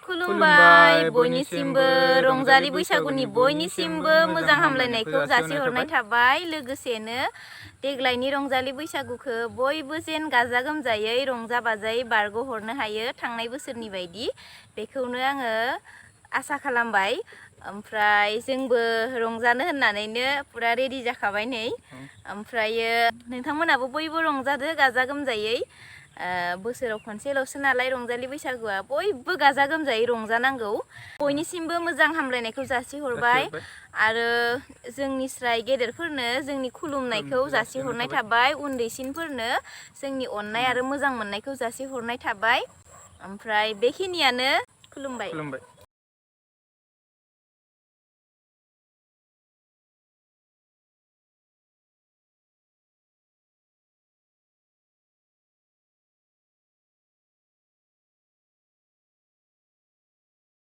खुलुमबाय बयनिसिमबो रंजालि बैसागुनि बयनिसिमबो मोजां हामलायनायखौ जासिहरनाय थाबाय। लोगोसेनो देग्लायनि रंजालि बैसागुखौ बयबो जेन गाजा गोमजायै रंजा बाजायै बारग'हरनो हायो थांनाय बोसोरनि बायदि बेखौनो आङो आसा खालामबाय। ओमफ्राय जोंबो रंजानो होननानैनो पुरा रेडि जाखाबाय नै। ओमफ्रायो नोंथांमोनाबो बयबो रंजादो गाजा गोमजायै। बोसोराव खनसेल'सो नालाय रंजालि बैसागुआ बयबो गाजा गोमजायै रंजानांगौ। बयनिसिमबो मोजां हामलायनायखौ जासिहरबाय आरो जोंनिस्राय गेदेरफोरनो जोंनि खुलुमनायखौ जासिहरनाय थाबाय। उन्दैसिनफोरनो जोंनि अननाय आरो मोजां मोननायखौ जासिहरनाय थाबाय। ओमफ्राय बेखिनियानो। खुलुमबाय।